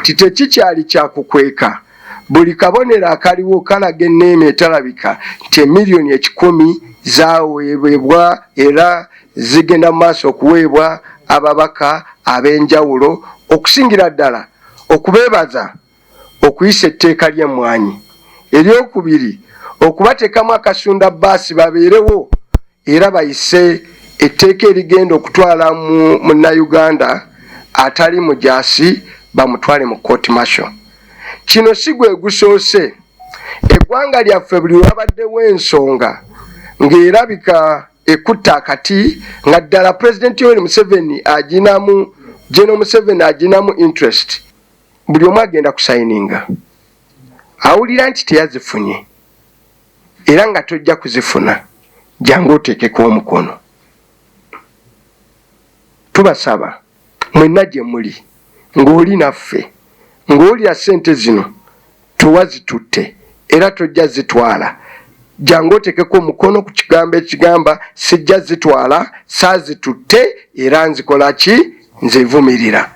Ti tekikyali kya kukweka, buli kabonero akaliwo kalaga enneema etalabika nti emiliyoni 100 zaweebwa era zigenda mu maaso okuweebwa ababaka ab'enjawulo, okusingira ddala okubeebaza okuyisa etteeka ly'emmwanyi. Eryokubiri, okubateekamu akasunda baasi babeerewo era bayise etteeka erigenda okutwala mu munnayuganda atali mujaasi bamutwale mu court martial. Kino si gwe gusoose. Eggwanga lyaffe buli lwabaddewo ensonga ng'erabika ekutta akati nga ddala Pulezidenti Yoweri Museveni aginamu, General Museveni aginamu interest, buli omu agenda kusayininga awulira nti teyazifunye era nga tojja kuzifuna, jangu oteekeko omukono. Tubasaba mwenna gye muli ng'oli naffe ng'owulira ssente zino tewazitutte era tojja zitwala, jangu oteekeko omukono ku kigambo ekigamba sijja zitwala, saazitutte era nzikola ki, nzivumirira.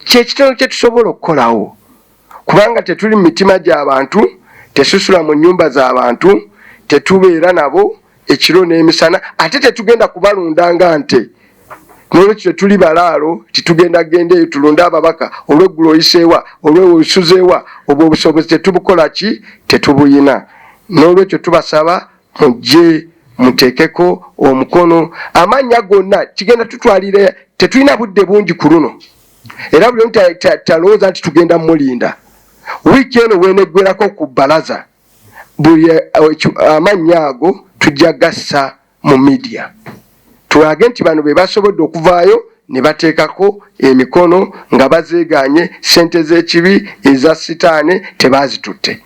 Kyekitono kye tusobola okukolawo, kubanga tetuli mu mitima gy'abantu, tesusula mu nnyumba z'abantu, tetubeera nabo ekiro n'emisana, ate tetugenda kubalunda nga nte. Nolwekyo tetuli balaalo titugenda genda eyo tulunde ababaka olweggulo oyiseewa, olweosuzeewa, obwo obusobozi tetubukola ki, tetubuyina. Nolwekyo tubasaba mujje muteekeko omukono. Amannya gonna kigenda tutwalira, tetulina budde bungi ku luno, era buli omu talowooza nti tugenda mulinda wiiki eno weneggwerako ku bbalaza. Buli amannya ago tujja gassa mu media tulage nti bano be basobodde okuvaayo ne bateekako emikono nga bazeeganye ssente z'ekibi eza sitaane tebaazitutte.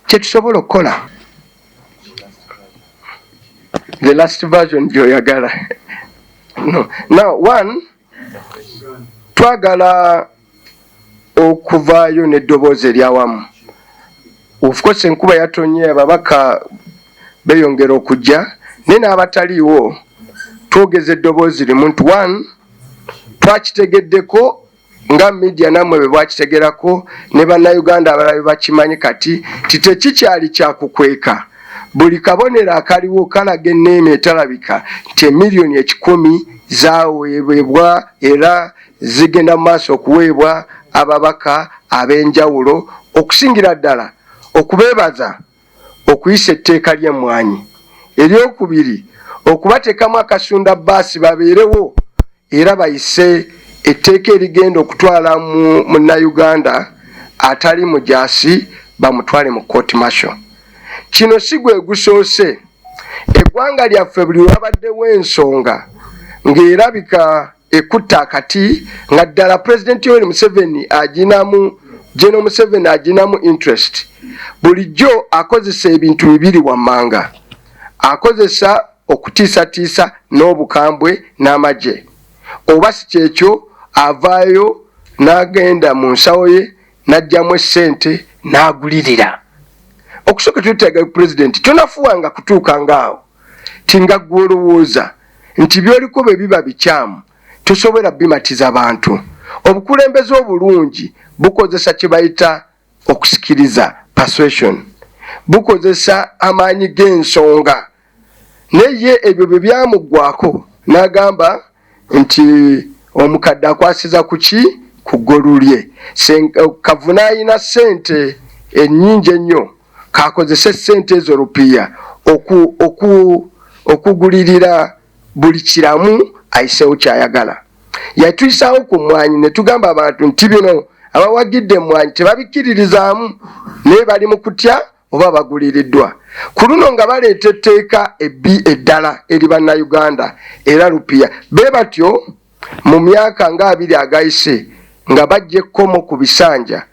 Kyetusobola okukola. The last version gyoyagala. No. Now one, twagala okuvaayo n'eddoboozi eryawamu. Of course enkuba yatonye, ababaka beeyongera okujja, naye n'abataliiwo twogeza eddoboozi limu nti one, twakitegeddeko nga media nammwe bwe bwakitegerako ne bannayuganda abalala bwe bakimanyi kati ti tekikyali kyakukweka, buli kabonero akaliwo kalaga enneema etalabika nti emiliyoni 100 zaweebwa era zigenda mu maaso okuweebwa ababaka ab'enjawulo, okusingira ddala okubeebaza okuyisa etteeka ly'emmwanyi. Eryokubiri, okubateekamu akasunda baasi babeerewo era bayise etteeka erigenda okutwala mu munnayuganda atali mujaasi bamutwale mu court martial. Kino si gwe gusoose. Eggwanga lyaffe buli lwabaddewo ensonga ng'erabika ekutta akati nga ddala Pulezidenti Yoweri Museveni aginamu, General Museveni aginamu interest, bulijjo akozesa ebintu bibiri wammanga. Akozesa okutiisatiisa n'obukambwe n'amagye, oba si kyekyo avaayo n'agenda mu nsawo ye n'aggyamu essente n'agulirira. Okusooka twetaaga pulezidenti tonafuwanga kutuuka ngaawo ti nga ggwe olowooza nti by'oliko bwe biba bikyamu tosobola bimatiza bantu. Obukulembeze obulungi bukozesa kye bayita okusikiriza, persuasion, bukozesa amaanyi g'ensonga. Naye ye ebyo bwe byamuggwako n'agamba nti omukadde akwasiza ku ki, ku ggolu lye. Kavuna alina ssente ennyingi ennyo, kakozese ssente ezo rupiya okugulirira buli kiramu ayiseewo kyayagala. Yatuyisaawo ku mmwanyi ne tugamba abantu nti bino abawagidde emmwanyi tebabikkiririzaamu, naye bali mu kutya oba baguliriddwa. Ku luno nga baleeta etteeka ebbi eddala eri bannayuganda era rupiya be batyo mu myaka nga 20 agayise nga bajja ekkomo ku bisanja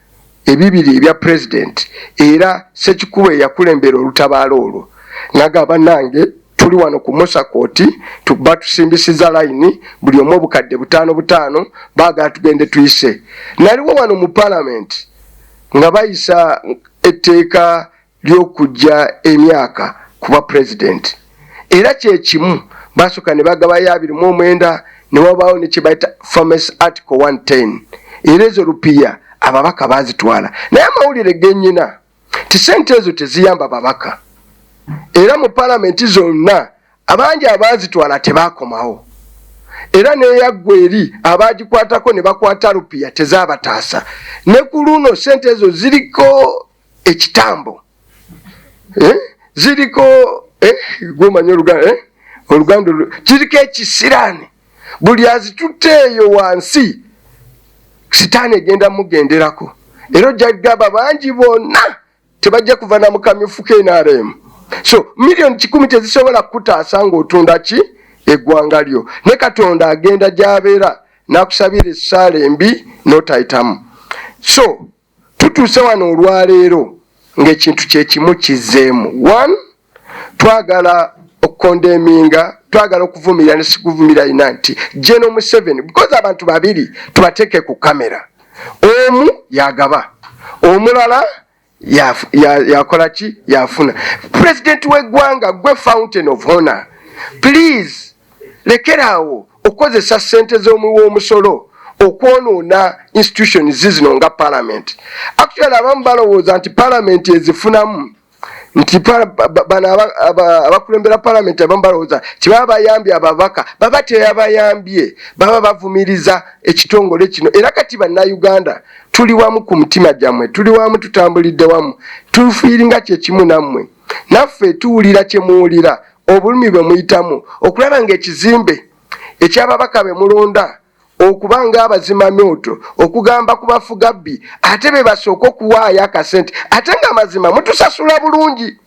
ebibiri ebya pulezidenti, era Ssekikubo eyakulembera olutabaalo olwo naga bannange tuli wano ku Musa kooti batusimbisiza layini buli omu obukadde 5 5, baagala tugende tuyise. Naliwo wano mu palamenti nga bayisa etteeka ly'okujja emyaka kuba pulezidenti, era kyekimu basooka ne bagabayo 29 ne wabaawo ne kye bayita famous article 110. Era ezo lupiya ababaka bazitwala, naye amawulire genyina ti sente ezo teziyamba babaka, era mu palamenti zonna abangi abaazitwala tebakomawo, era neyaggwa eri abagikwatako ne bakwata lupiya tezabataasa. Ne ku luno sente ezo ziriko ekitambo, eh? Ziriko eh? Gwomanyi oluganda eh? Oluganda kiriko ekisiraani, buli azitutte eyo wansi sitaani egenda mugenderako, era ojja gaba bangi bonna tebajja kuva na mukamyufu ka NRM. So 1,000,000 tezisobola kukutaasa ng'otunda ki eggwanga lyo, ne Katonda agenda gy'abeera n'akusabira essaala embi n'otayitamu. So tutuuse wano olwaleero ng'ekintu kyekimu kizzeemu. One, twagala okukondeminga, twagala okuvumirira ne sikuvumirira ina nti General Museveni, because abantu babiri tubateeke ku kamera, omu yagaba, omulala yakola ki, yafuna. Pulezidenti w'eggwanga, gwe fountain of honor, please lekeraawo okukozesa ssente z'omuwi w'omusolo okwonoona institutions zino nga parliament. Actually abamu balowooza nti parliament ezifunamu, nti bano abakulembera palamenti abamu balowooza kibaba bayambye ababaka, baba teyabayambye, baba bavumiriza ekitongole kino. Era kati bannayuganda tuli wamu ku mutima gyammwe, tuli wamu, tutambulidde wamu, tufiiringa kyekimu nammwe, naffe tuwulira kyemuwulira, obulumi bwe muyitamu okulaba ng'ekizimbe eky'ababaka be mulonda okuba ng'abazimamyoto okugamba ku bafugabbi, ate be basooka okuwaayo akasente, ate nga mazima mutusasula bulungi.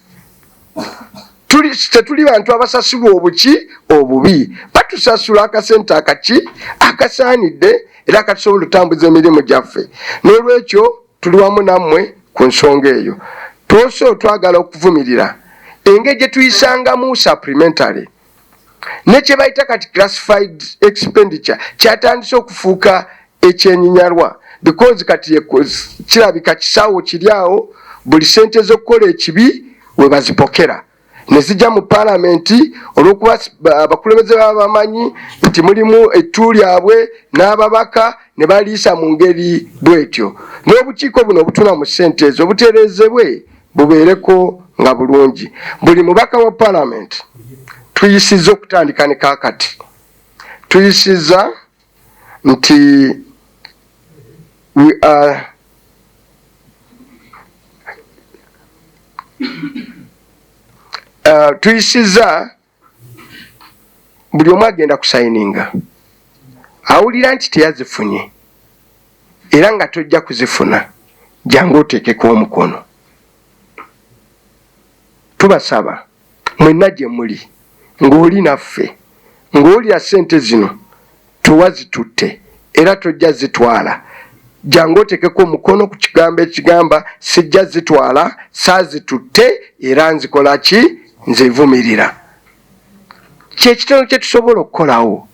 Tetuli bantu abasasulwa obuki obubi, batusasula akasente akaki akasaanidde era akatusobola okutambuza emirimu gyaffe. N'olwekyo tuli wamu nammwe ku nsonga eyo. Twose twagala okuvumirira engeri gye tuyisangamu supplementary ne kye bayita kati classified expenditure kyatandise okufuuka ekyenyinyalwa, because kati kirabika kisawo kiri awo buli sente z'okukola ekibi we bazipokera ne zijja mu palamenti, olw'okuba abakulembeze baba bamanyi nti mulimu ettu lyabwe n'ababaka ne baliisa mu ngeri bw'etyo. N'obukiiko buno obutula mu ssente ezo butereezebwe bubeereko nga bulungi. Buli mubaka wa palamenti tuyisizza okutandika ne kaakati, tuyisizza nti we are tuyisizza buli omu agenda kusayininga awulira nti teyazifunye era nga tojja kuzifuna, jangu oteekeko omukono. Tubasaba mwenna gye muli ng'oli naffe ng'owulira ssente zino tewazitutte era tojja zitwala, jangu oteekeko omukono ku kigambo ekigamba sijja zitwala, saazitutte era nzikola ki, nzivumirira. Kyekitono kye tusobola okukolawo,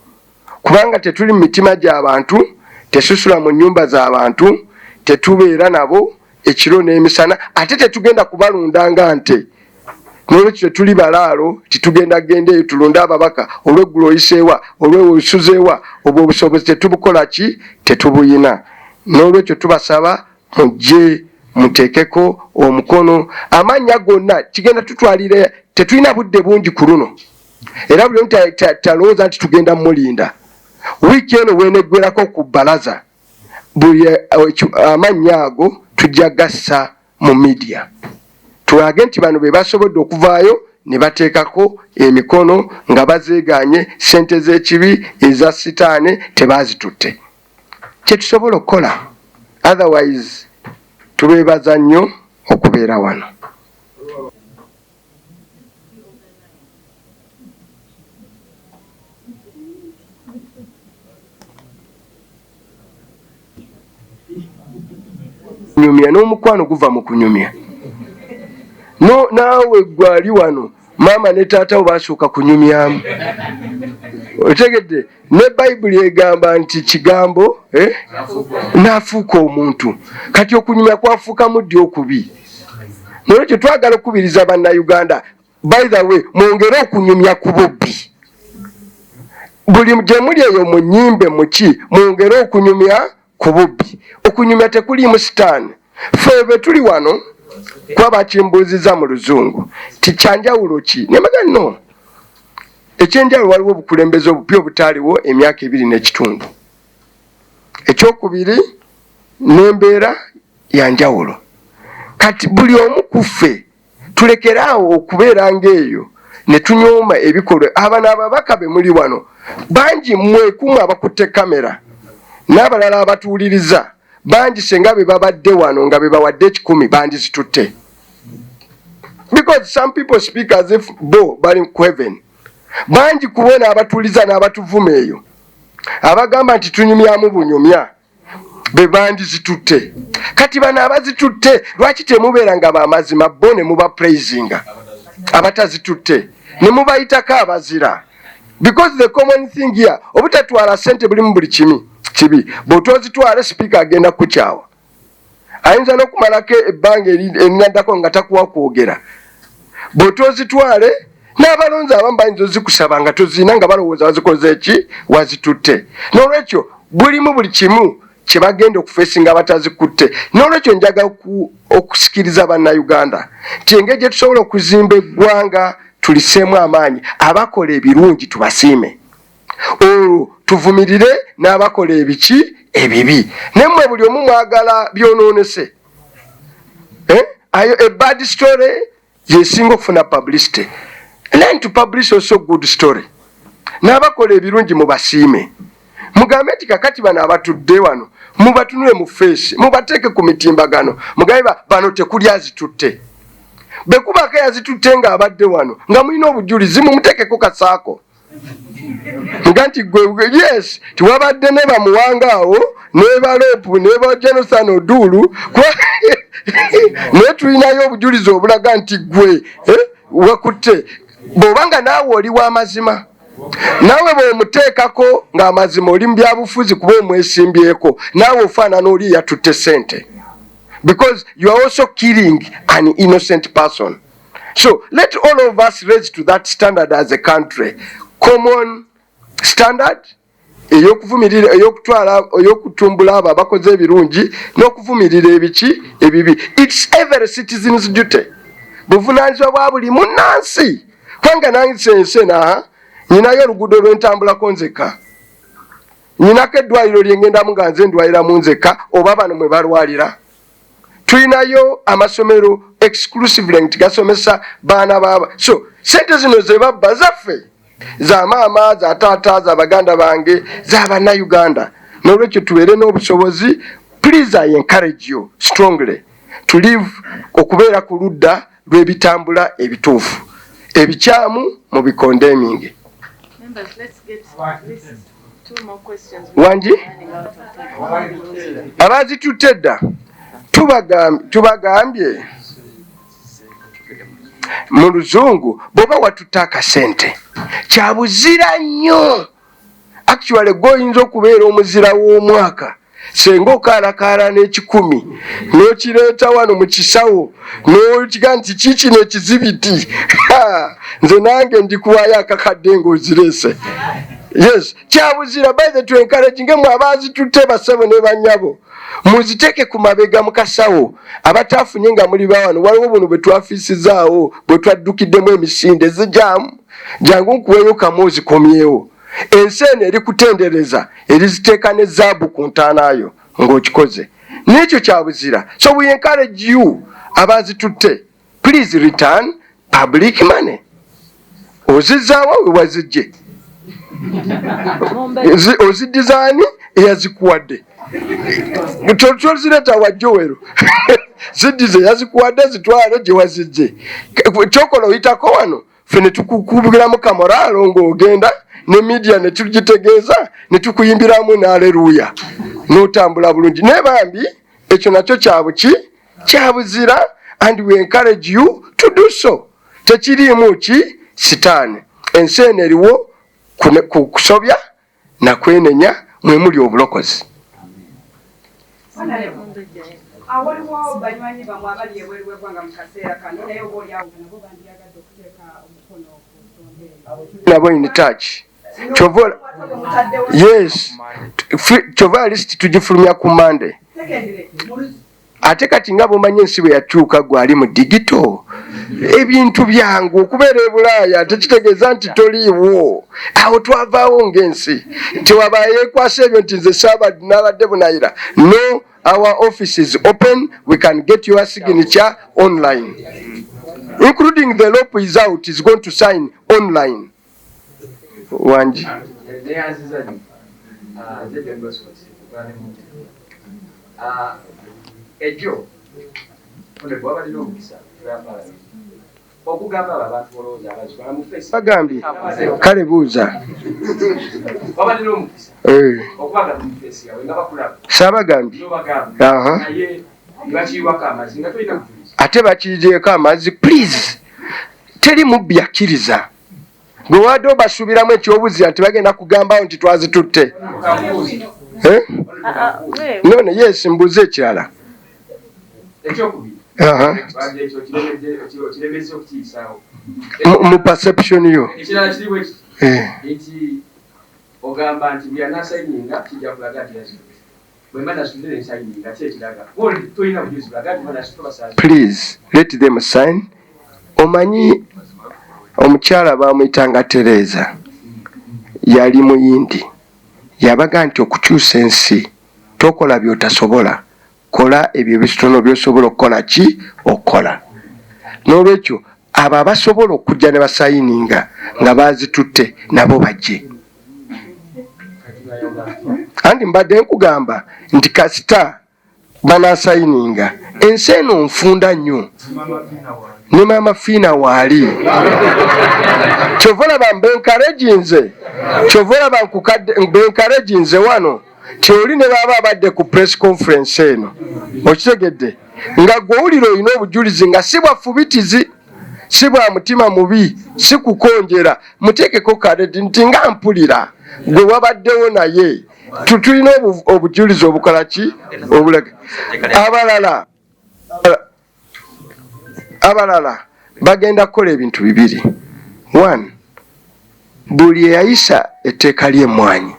kubanga tetuli mu mitima gy'abantu, tesusula mu nnyumba z'abantu, tetubeera nabo ekiro n'emisana, ate tetugenda kubalunda nga nte. Nolwekyo tetuli balaalo titugenda genda eyo tulunde ababaka olweggulo oyiseewa, olweosuzeewa, obwo obusobozi tetubukola ki, tetubuyina. Nolwekyo tubasaba mujje muteekeko omukono amannya gonna, kigenda tutwalira, tetulina budde bungi ku luno, era buli omu talowooza nti tugenda mulinda wiiki eno weneggwerako ku bbalaza, buli amannya ago tujja gassa mu media tulage nti bano be basobodde okuvaayo ne bateekako emikono nga bazeeganye ssente z'ekibi eza sitaane tebaazitutte. Kye tusobola okukola, otherwise tubeebaza nnyo okubeera wano. Nyumya n'omukwano guva mu kunyumya. No, naawe gwali wano maama ne taata wo basooka kunyumyamu, otegedde? Ne bayibuli egamba nti kigambo n'afuuka omuntu. Kati okunyumya kwafuukamu ddi okubi? Nolwekyo twagala okukubiriza bannayuganda, by the way, mwongere okunyumya ku bubbi buli gye muli eyo, munyimbe muki, mwongere okunyumya. Ku bubbi okunyumya tekuliimu sitaani. Ffe bwe tuli wano kuba bakimbuuziza mu Luzungu ti kyanjawulo ki, nembaga no ekyenjawulo waliwo obukulembeze obupya obutaaliwo emyaka 2.5. Ekyokubiri, n'embeera yanjawulo. Kati buli omu ku ffe tulekere awo okubeera ng'eyo ne tunyooma ebikolwa. Abano ababaka be muli wano bangi mwekumu abakutte kamera n'abalala abatuwuliriza bangi, senga be babadde wano nga be bawadde 100 bandizitutte, because some people speak as if bo bali ku heaven. Bangi kubona abatuuliza n'abatuvuma eyo abagamba nti tunyumyamu bunyumya be bandizitutte. Kati bano abazitutte lwaki temubeera nga bamazima bo ne muba praisinga, abatazitutte ne mubayitako abazira? Because the common thing here, obutatwala sente bulimu buli kimi kibi. Bw'otozitwala, sipiika agenda kukyawa, ayinza n'okumalako ebbanga erinaddako nga takuwa kwogera. Bw'otozitwale, n'abalonzi abamu bayinza ozikusaba nga tozirina, nga balowooza wazikoze eki, wazitutte. N'olwekyo bulimu buli kimu kye bagenda okufeesinga abatazikutte. N'olwekyo njaga okusikiriza Bannayuganda nti engeri gye tusobola okuzimba eggwanga, tuliseemu amaanyi, abakola ebirungi tubasiime, olwo tuvumirire n'abakola ebiki, ebibi. Nemmwe buli omu mwagala byonoonese. Eh? Ayo a bad story yesinga okufuna publicity. Learn to publish also good story. N'abakola ebirungi mubasiime, mugambe nti kakati bano abatudde wano mubatunule mu face, mubateeke ku mitimbagano, mugambe bano tekuli azitutte. Bwekubaako yazitutte ng'abadde wano nga mulina obujulizi, mumuteekeko kasaako nga nti gwe yes tiwabadde ne bamuwanga awo ne balopu ne ba Jonathan Odulu, naye tulinayo obujulizi obulaga nti gwe wakutte. Bw'obanga naawe oli w'amazima, naawe bw'omuteekako ng'amazima oli mu byabufuzi kuba omwesimbyeko, naawe ofaanana oli eyatutte ssente, because you are also killing an innocent person. So let all of us raise to that standard as a country, common standard ey'okuvumirira, ey'okutwala, ey'okutumbula abo abakoze ebirungi n'okuvumirira ebiki, ebibi. It's every citizen's duty, buvunaanyizibwa bwa buli munnansi, kubanga nange ensi naha nyinayo oluguudo lwentambulako nzekka, nyinako eddwaliro lyengendamu nga nze ndwaliramu nzekka, oba bano mwe balwalira. Tulinayo amasomero exclusively nti gasomesa baana baaba. So sente zino zebabba zaffe, za maama, za taata, za baganda bange, za Bannayuganda. Nolwekyo tubeere n'obusobozi. Please, I encourage you strongly to live okubeera ku ludda lw'ebitambula ebituufu, ebikyamu mu bikondeminge. Members, let's get at least two more questions. Wangi? Running out of time. Abazitutte edda tubagambye mu Luzungu, bw'oba watutte akasente kyabuzira nnyo. Actually gwe oyinza okubeera omuzira w'omwaka senga okaalakaala n'100 n'okireeta wano mu kisawo n'okiga nti kiikino ekizibiti. Ha, nze nange ndikuwaayo akakadde ng'ozireese. Yes, kyabuzira. By the to encourage ngemu abazitutte, basebo ne banyabo, muziteeke ku mabega mu kasawo. Abataafunye nga muli bawano, waliwo buno bwe twafiisizaawo bwe twaddukiddemu emisinde zijaamu, jangu nkuweeyo kamu ozikomyewo. Ensi eno eri kutendereza, eriziteeka ne zaabu ku ntaanayo ng'okikoze, n'ekyo kyabuzira. So we encourage you abazitutte, please return public money. Ozizaawa we wazijje, oziddizaani eyazikuwadde. Tozireeta wa Jowero, ziddize yazikuwadde, zitwale gye wazijje. Kyokola oyitako wano, ffe ne tukukubiramu kamoralo ng'ogenda ne media ne tugitegeeza ne tukuyimbiramu n'aleluya n'otambula bulungi. Naye bambi ekyo nakyo kyabuki, kyabuzira, and we encourage you to do so. Tekiriimu ki sitaani. Ensi eno eriwo kusobya nakwenenya, mwe muli obulokozi. Waliwo banywanyi bamwe abali ebweru w'eggwanga mu kaseera kano, naye oba oliawo nabo bandyagadde okuteeka omukono ku nsonga eyo. Nabo in touch. Kyova, yes, kyova list tugifulumya ku Monday. Ate kati nga bwomanyi ensi bwe yakyuka, gwe ali mu digital, ebintu byangu. Okubeera e Bulaaya tekitegeeza nti toliiwo. Awo twavaawo ng'ensi, tewaba yeekwasa ebyo nti nze saaba nabadde bunayira. No, our office is open. We can get your signature online, including the LOP is out, is going to sign online. Wangi. Neyanziza nnyo. Ah, nze John Bosco okukola ne muntu. Ah, ejjo honorable wabadde n'omukisa ya parliament okugamba abo abantu bolowooza abazitwala mu face. Bagambye kale buuza. Wabadde n'omukisa okubagamba mu face yawe nga bakulaba. Saabagambye. Nobagamba naye ne bakiyiwako amazzi nga tolina bujulizi. Ate bakiyigyeko amazzi, please. Teri mubbi akkiriza. Gwe wadde obasuubiramu ekyobuzira nti bagenda kugambawo nti twazitutte. Kambuuzi. Eh? Wait. None, yes, mbuuze ekirala. Ekyokubiri, banja ekyo okiremezza okukiyisaawo. Mu perception yo. Ekirala kiri bwe kiti nti ogamba nti buli anaasayininga kijja kulaga nti yazitutte. Bwe mba nasitudde ne nsayininga, ki ekiraga? Tolina bujulizi bulaga nti banasitudde basaazi. Please let them sign. Omanyi omukyala bamwyitanga Tereza, yali muyindi, yabaga nti okukyusa ensi tokola byotasobola, kola ebyo ebitono byosobola okukola. Ki okukola n'olwekyo abo abasobola okujja ne basayininga nga bazitutte nabo bajje. Anti mbadde nkugamba nti kasita banasayininga, ensi eno nfunda nnyo, ne Maama Fiina waali. Kyova olaba mbenkareginze, kyova olaba nkukadde mbenkareginze wano nti oli ne baba abadde ku press conference eno, okitegedde, nga gwe owulira olina obujulizi nga si bwa fubitizi, si bwa mutima mubi, si kukonjera, muteekeko karedi nti nga mpulira gwe wabaddewo, naye tulina obujulizi obukola ki, obulaga. Abalala bagenda kukola ebintu bibiri. One, buli eyayisa etteeka ly'emmwanyi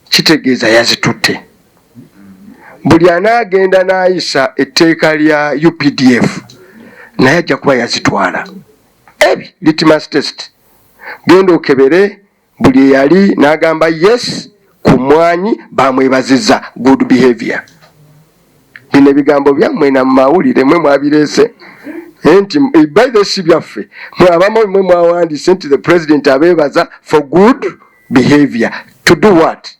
kitegeeza yazitutte. Buli anaagenda n'ayisa etteeka lya UPDF naye ajja kuba yazitwala. Ebi litmus test, genda okebere buli eyali n'agamba yes ku mmwanyi, bamwebaziza good behavior. Bino ebigambo byammwe na mumawulire mwe mwabireese nti by the si byaffe, mwe abamu mwe mwawandiise nti the president abeebaza for good behavior. To do what?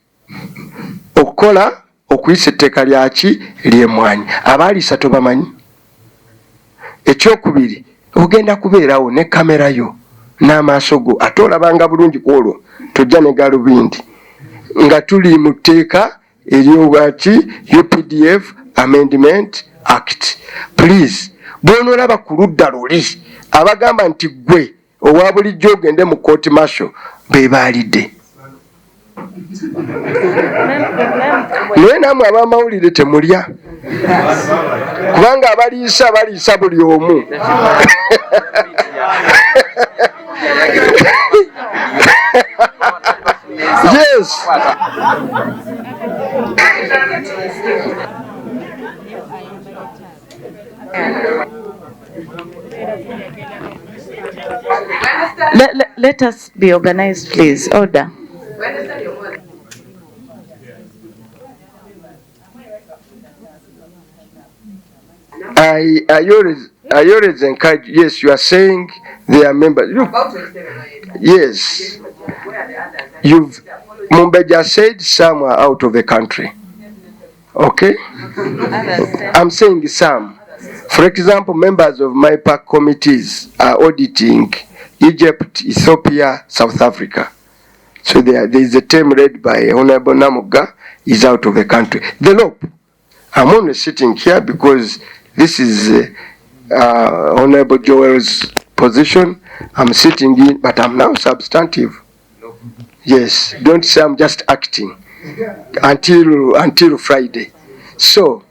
Okukola okuyisa etteeka lyaki ly'emmwanyi. Abaaliisa tobamanyi. Ekyokubiri, ogenda kubeerawo ne kamera yo n'amaaso go, ate olabanga bulungi ku olwo, tojja ne galubindi, nga tuli mu tteeka eryobwaki UPDF Amendment Act. Please, bw'onoolaba ku ludda luli abagamba nti ggwe owa bulijjo ogende mu court martial, be baalidde. Naye nammwe ab'amawulire temulya, kubanga abaliisa baliisa buli omu. Yes. Let us be organized, please. Order. I always encourage, yes, you are saying they are members. Look, yes, you've, Mumbeja said some are out of the country. Okay? I'm saying some. For example, members of my PAC committees are auditing Egypt, Ethiopia, South Africa. So there is a term read by Honorable Namuga is out of the country. The LOP, I'm only sitting here because this is Honorable Joel's position. I'm sitting in, but I'm now substantive. Yes, don't say I'm just acting until Friday. So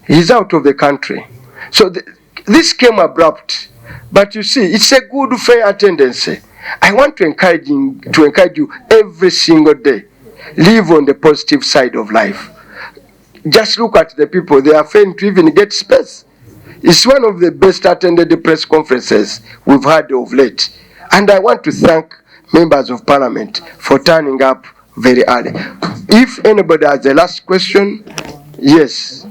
he's out of the country. So this came abrupt, but you see, it's a good fair tendency. I want to encourage you every single day. Live on the positive side of life. Just look at the people. They are failing to even get space. It's one of the best attended press conferences we've had of late. And I want to thank members of parliament for turning up very early. If anybody has a last question, yes.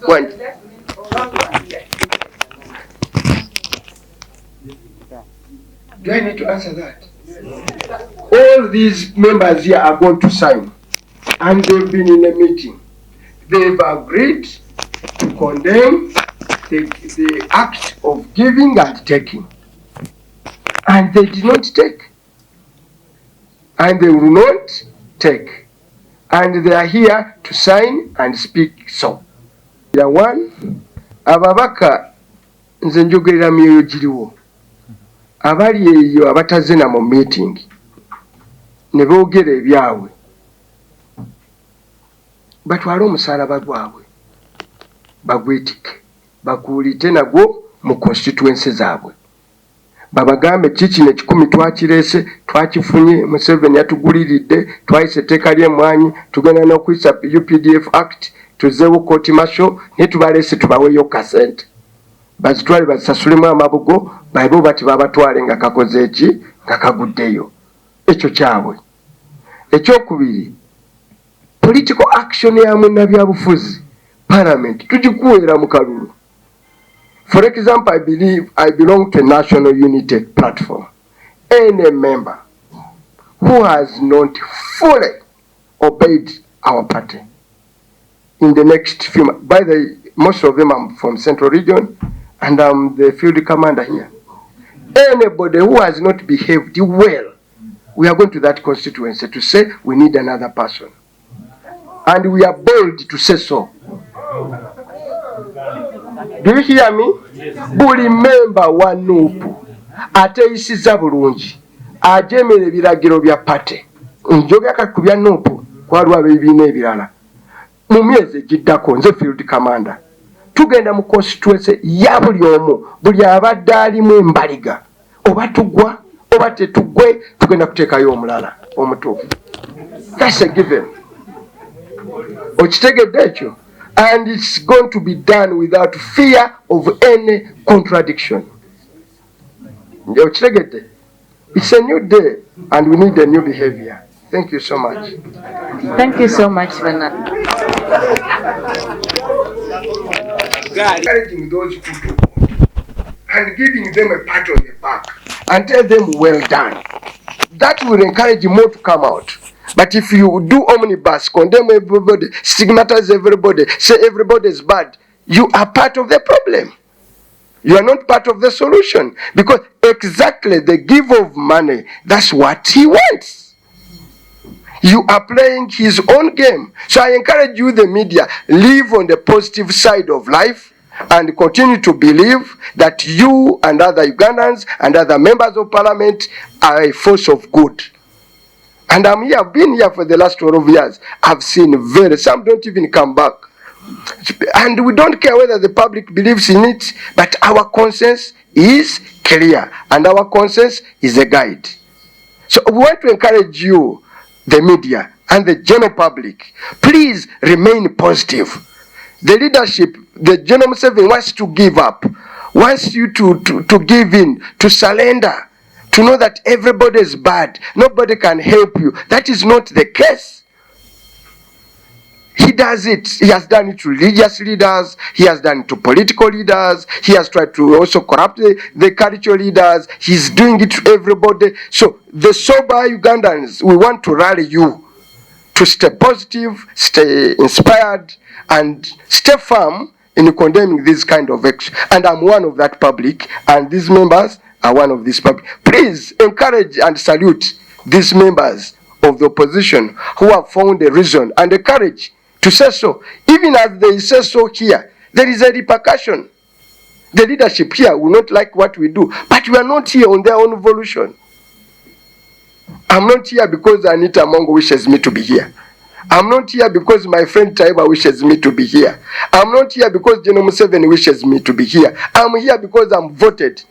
One. Do I need to answer that? All these members here are going to sign, and they've been in a meeting. They've agreed to condemn the act of giving and taking. And they did not take. And they will not take. And they are here to sign and speak so. The one, ababaka nze njogerera myoyo giriwo abali eyo abatazina mu meeting ne boogera ebyabwe batwale omusalaba gwabwe bagwetike bakuulite nagwo mu constituency zaabwe babagambe kiki nekikumi twakireese twakifunye Museveni yatuguliridde twayise etteeka ly'emmwanyi tugenda n'okuyisa UPDF Act tuzeewo court martial naye tubaleese tubaweeyo kasente bazitwale bazisasulemu amabugo baibe oba tebabatwale nga kakoze eki nga kaguddeyo ekyo kyabwe. Ekyokubiri, political action ya munnabyabufuzi parliament tugikuweera mu kalulu. For example, I believe I belong to a national unity platform. Any member who has not fully obeyed our party in the next few months, by the most of them are from Central Region, and I'm the field commander here. Anybody who has not behaved well, we are going to that constituency to say we need another person. And we are bold to say so. Do you hear me? Buli member wa NUP ateyisiza bulungi ajemera ebiragiro bya party. Njogera ku bya NUP kwaliwo ab'ebibiina ebirala. Mu myezi egiddako nze field commander tugenda mu constituency ya buli omu, buli abadde alimu embaliga oba tugwa oba tetugwe tugenda kuteekayo omulala omutuufu. That's a given. Okitegedde ekyo? And it's going to be done without fear of any contradiction. Okitegedde? It's a new day and we need a new behavior. Thank you so much. Thank you so much, Bernard. Encouraging those who do good and giving them a pat on the back and tell them well done. That will encourage more to come out. But if you do omnibus, condemn everybody, stigmatize everybody, say everybody is bad, you are part of the problem. You are not part of the solution. Because exactly the give of money, that's what he wants. You are playing his own game. So I encourage you, the media, live on the positive side of life and continue to believe that you and other Ugandans and other members of parliament are a force of good. And I'm here, I've been here for the last 12 years. I've seen very, some don't even come back. And we don't care whether the public believes in it, but our conscience is clear and our conscience is a guide. So we want to encourage you, the media and the general public, please remain positive. The leadership, the General Museveni wants to give up, wants you to give in, to surrender, to know that everybody is bad, nobody can help you. That is not the case. He does it. He has done it to religious leaders. He has done it to political leaders. He has tried to also corrupt the cultural leaders. He's doing it to everybody. So the sober Ugandans, we want to rally you to stay positive, stay inspired, and stay firm in condemning this kind of action. And I'm one of that public, and these members are one of this public. Please encourage and salute these members of the opposition who have found a reason and the courage to say so. Even as they say so here, there is a repercussion. The leadership here will not like what we do, but we are not here on their own volition. I'm not here because Anita Among wishes me to be here. I'm not here because my friend Taiba wishes me to be here. I'm not here because General Museveni wishes me to be here. I'm here because I'm voted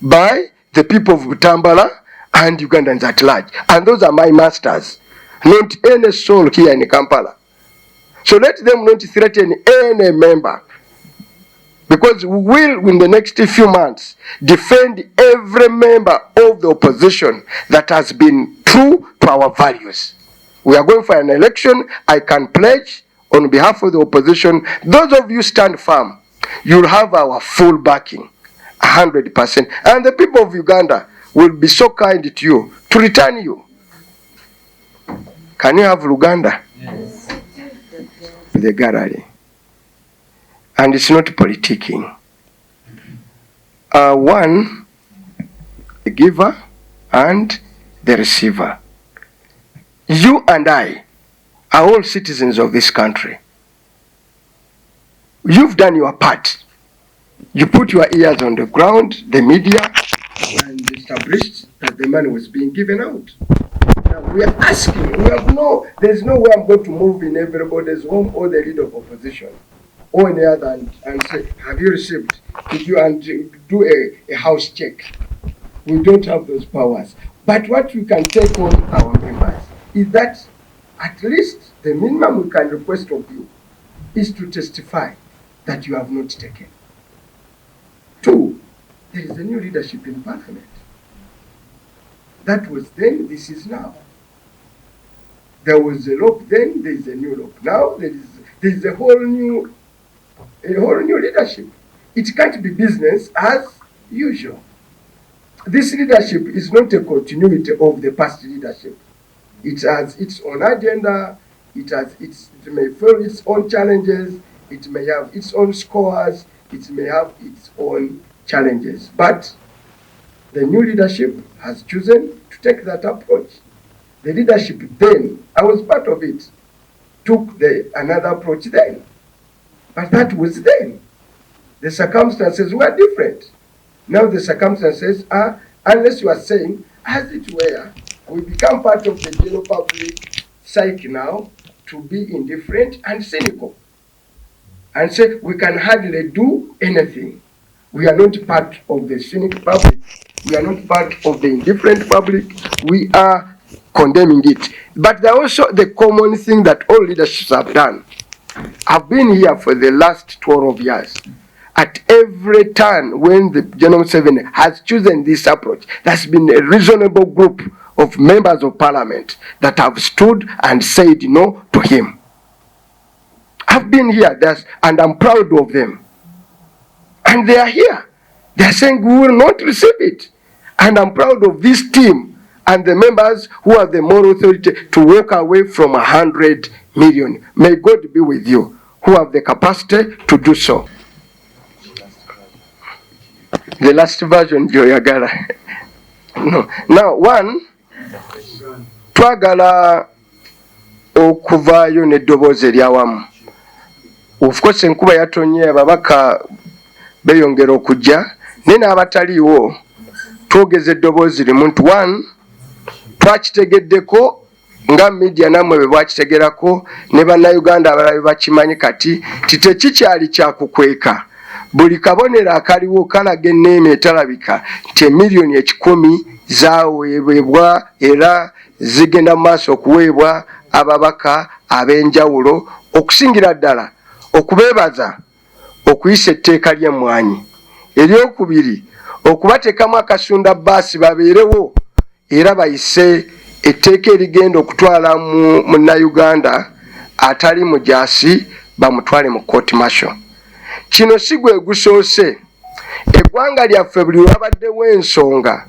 by the people of Butambala and Ugandans at large. And those are my masters, not any soul here in Kampala. So let them not threaten any member. Because we will, in the next few months, defend every member of the opposition that has been true to our values. We are going for an election. I can pledge on behalf of the opposition, those of you stand firm, you'll have our full backing, 100%. And the people of Uganda will be so kind to you to return you. Can you have Luganda? Yes. The gallery. And it's not politicking. One, the giver and the receiver. You and I are all citizens of this country. You've done your part. You put your ears on the ground, the media, and established that the money was being given out. Now we are asking, we have no, there's no way I'm going to move in everybody's home or the leader of opposition or any other and say, have you received? Did you and do a house check? We don't have those powers. But what we can take on our members is that at least the minimum we can request of you is to testify that you have not taken. Two, there is a new leadership in parliament. That was then, this is now. There was a LOP then, there is a new LOP. Now there is a whole new leadership. It can't be business as usual. This leadership is not a continuity of the past leadership. It has its own agenda, it may face its own challenges, it may have its own scores, it may have its own challenges. But the new leadership has chosen to take that approach. The leadership then, I was part of it, took another approach then. But that was then. The circumstances were different. Now the circumstances are, unless you are saying, as it were, we become part of the general public psyche now to be indifferent and cynical. And say, we can hardly do anything. We are not part of the cynic public. We are not part of the indifferent public. We are condemning it. But there are also the common thing that all leaderships have done. I've been here for the last 12 years. At every turn when the General Museveni has chosen this approach, there's been a reasonable group of members of parliament that have stood and said no to him. I've been here, and I'm proud of them. And they are here. They are saying we will not receive it. And I'm proud of this team and the members who have the moral authority to walk away from 100 million. May God be with you who have the capacity to do so. The last version, Joyagala. No. Now, one, twagala okuvaayo n'eddoboozi eryawamu. Of course, enkuba yatonye, ababaka beeyongera okujja, naye n'abataliiwo twogeza eddoboozi limu nti one, twakitegeddeko nga media nammwe bwe bwakitegerako ne bannayuganda abalala bwe bakimanyi kati nti tekikyali kyakukweka. Buli kabonero akaliwo kalaga enneema etalabika nti emiliyoni 100 zaweebwa era zigenda mu maaso okuweebwa ababaka ab'enjawulo okusingira ddala okubeebaza okuyisa etteeka ly'emmwanyi. Eryokubiri, okubateekamu akasunda baasi babeerewo era bayise etteeka erigenda okutwala munnayuganda atali mujaasi bamutwale mu court martial. Kino si gwe gusoose. Eggwanga lyaffe buli lwabaddewo ensonga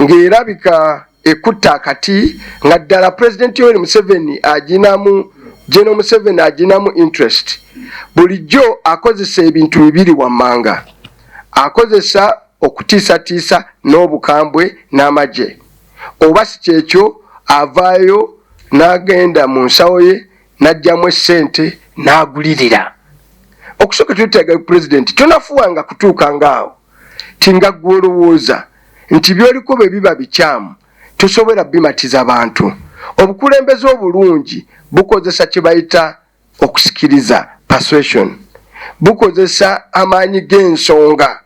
ng'erabika ekutta akati nga ddala President Yoweri Museveni aginamu, General Museveni aginamu interest. Bulijjo akozesa ebintu bibiri wammanga. Akozesa okutiisatiisa n'obukambwe n'amagye. Oba si kyekyo avaayo n'agenda mu nsawo ye n'aggyamu essente n'agulirira. Okusooka twetaaga pulezidenti tonafuwanga kutuuka ngaawo ti nga ggwe olowooza nti by'oliko bwe biba bikyamu tosobola bimatiza bantu. Obukulembeze obulungi bukozesa kye bayita okusikiriza, persuasion, bukozesa amaanyi g'ensonga.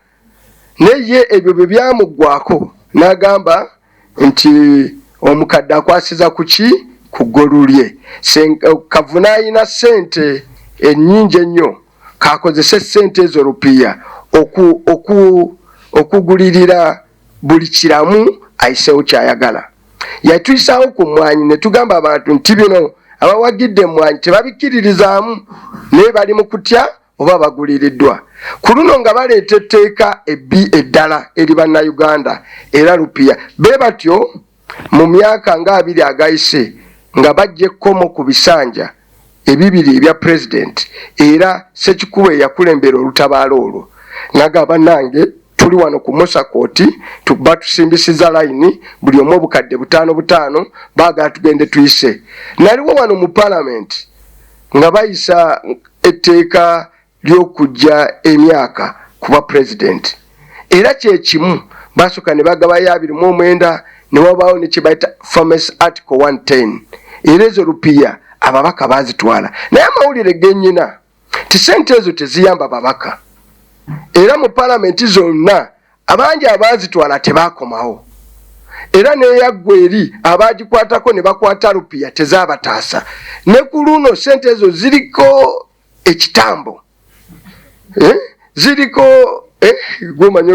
Naye ye ebyo bwe byamuggwako n'agamba nti omukadde akwasiza ku ki? Ku ggolu lye. Kavuna alina ssente ennyingi ennyo, kakozese ssente ezo rupiya okugulirira buli kiramu ayiseewo kyayagala. Yatuyisaawo ku mmwanyi ne tugamba abantu nti bino abawagidde emmwanyi tebabikkiririzaamu, naye bali mu kutya oba baguliriddwa. Ku luno nga baleeta etteeka ebbi eddala eri Bannayuganda era rupiya be batyo mu myaka nga 20 agayise nga bajja ekkomo ku bisanja ebibiri ebya pulezidenti, era Ssekikubo eyakulembera olutabaalo olwo n'agamba, bannange tuli wano ku Musa Kooti, batusimbisiza layini buli omu obukadde 5 5, baagala tugende tuyise. Naliwo wano mu palamenti nga bayisa etteeka ly'okujja emyaka kuba pulezidenti, era kyekimu basooka ne bagabayo 29, ne wabaawo ne kye bayita famous article 110, era ezo rupiya ababaka baazitwala. Naye amawulire gennyina ti ssente ezo teziyamba babaka, era mu palamenti zonna abangi abaazitwala tebakomawo, era neyaggwa eri abagikwatako ne bakwata rupiya tezaabataasa. Ne ku luno ssente ezo ziriko ekitambo, ziriko gwomanyi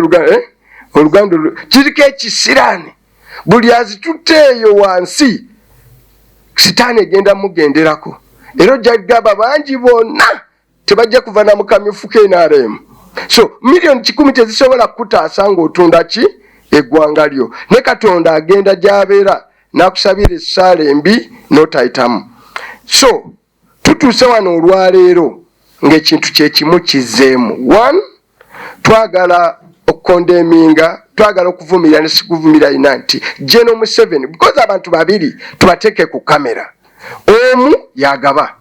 oluganda kiriko ekisiraani, buli azitutte eyo wansi sitaani egenda mugenderako, era ojja kugamba bangi bonna tebajja kuva na mukamyufu ka NRM. So 100,000,000 tezisobola kukutaasa ng'otunda ki eggwanga lyo, ne Katonda agenda gy'abeera n'akusabira essaala embi n'otayitamu. So tutuuse wano olwaleero ng'ekintu kyekimu kizzeemu. One, twagala okukondeminga, twagala okuvumirira ne sikuvumirira ina nti General Museveni, because abantu babiri tubateeke ku kamera, omu yagaba,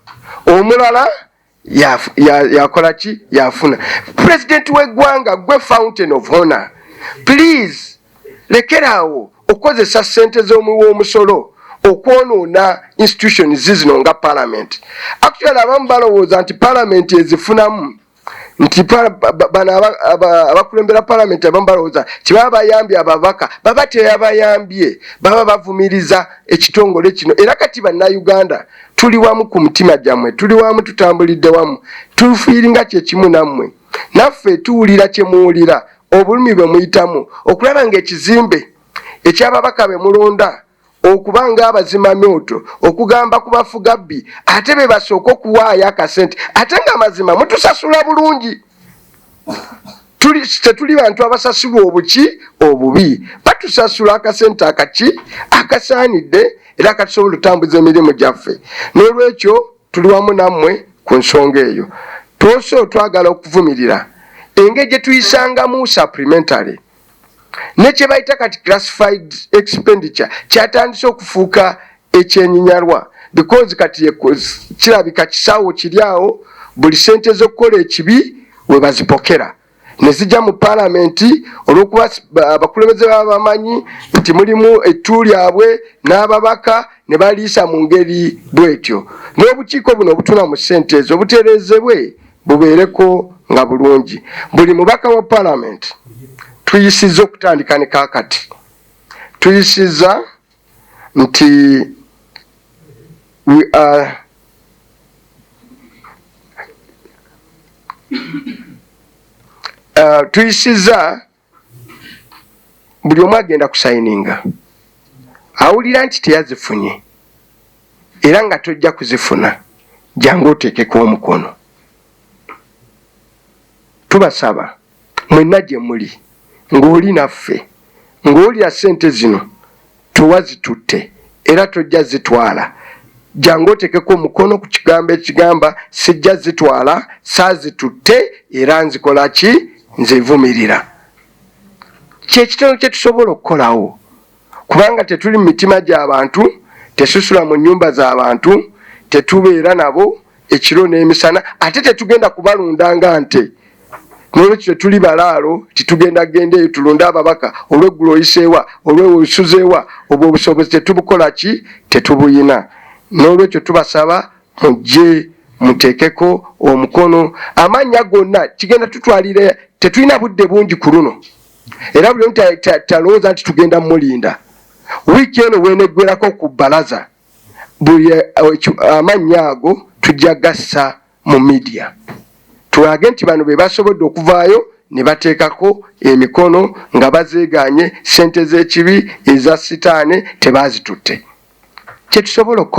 omulala yakola ki, yafuna. Pulezidenti w'eggwanga gwe fountain of honor, please lekeraawo okukozesa ssente z'omuwi w'omusolo okwonoona institutions zino nga parliament. Actually abamu balowooza nti parliament ezifunamu, nti bano abakulembera parliament abamu balowooza kibaba bayambye ababaka, baba teyabayambye, baba bavumiriza ekitongole kino. Era kati bannayuganda tuli wamu ku mutima gyammwe, tuli wamu, tutambulidde wamu, tufiiringa kyekimu nammwe, naffe tuwulira kyemuwulira, obulumi bwe muyitamu okulaba ng'ekizimbe eky'ababaka be mulonda okuba ng'abazimamyoto okugamba ku bafugabbi, ate be basooka okuwaayo akasente, ate ng'amazima mutusasula bulungi. Tetuli bantu abasasulwa obuki obubi, batusasula akasente akaki akasaanidde era akatusobola okutambuza emirimu gyaffe. N'olwekyo tuli wamu nammwe ku nsonga eyo. Twose twagala okuvumirira engeri gye tuyisangamu supplementary ne kye bayita kati classified expenditure kyatandise okufuuka ekyenyinyalwa, because kati kirabika kisawo kiri awo buli sente z'okukola ekibi we bazipokera ne zijja mu paalamenti, olw'okuba abakulembeze baba bamanyi nti mulimu ettu lyabwe n'ababaka ne baliisa mu ngeri bw'etyo. N'obukiiko buno obutula mu ssente ezo butereezebwe bubeereko nga bulungi. Buli mubaka wa paalamenti tuyisizza okutandika ne kaakati, tuyisizza nti we are tuyisizza buli omu agenda kusayininga awulira nti teyazifunye era nga tojja kuzifuna, jangu oteekeko omukono. Tubasaba mwenna gye muli ng'oli naffe ng'owulira ssente zino tewazitutte era tojja zitwala, jangu oteekeko omukono ku kigambo ekigamba sijja zitwala, saazitutte era nzikola ki, nzivumirira. Kyekitono kye tusobola okukolawo, kubanga tetuli mu mitima gy'abantu, tesusula mu nnyumba z'abantu, tetubeera nabo ekiro n'emisana, ate tetugenda kubalunda nga nte. N'olwekyo tetuli balaalo titugenda genda eyo tulunde ababaka olweggulo oyiseewa, olweosuzeewa, obwo obusobozi tetubukola ki, tetubuyina. N'olwekyo tubasaba mujje muteekeko omukono, amannya gonna kigenda tutwalira, tetulina budde bungi ku luno. Era buli omu talowooza nti tugenda mulinda. Wiiki eno weneggwerako ku bbalaza, buli amannya ago tujja gassa mu media, tulage nti bano be basobodde okuvaayo ne bateekako emikono nga bazeeganye sente z'ekibi eza sitaane, tebaazitutte. Kyetusobola okukola.